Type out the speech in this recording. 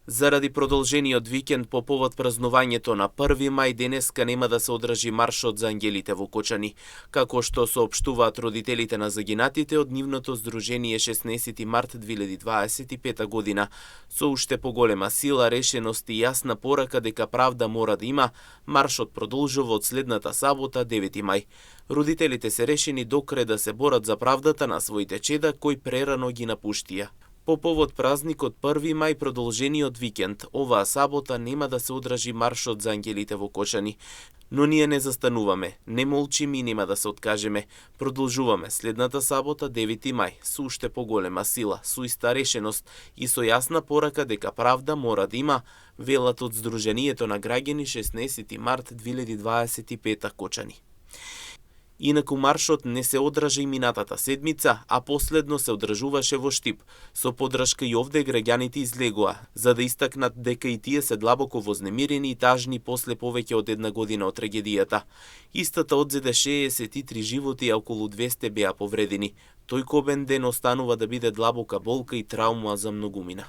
Заради продолжениот викенд по повод празнувањето на 1 мај денеска нема да се одржи маршот за ангелите во Кочани. Како што соопштуваат родителите на загинатите од нивното здружение 16 март 2025 година, со уште поголема сила, решеност и јасна порака дека правда мора да има, маршот продолжува од следната сабота 9 мај. Родителите се решени докрај да се борат за правдата на своите чеда кои прерано ги напуштија. По повод празникот 1 мај продолжениот викенд, оваа сабота нема да се одржи маршот за ангелите во Кочани. Но ние не застануваме, не молчиме и нема да се откажеме. Продолжуваме следната сабота 9 мај, со уште поголема сила, со иста решеност и со јасна порака дека правда мора да има, велат од Здруженијето на граѓани 16 март 2025 Кочани. Инаку маршот не се одржа и минатата седмица, а последно се одржуваше во Штип. Со поддршка и овде граѓаните излегоа, за да истакнат дека и тие се длабоко вознемирени и тажни после повеќе од една година од трагедијата. Истата одзеде 63 животи, а околу 200 беа повредени. Тој кобен ден останува да биде длабока болка и траума за многумина.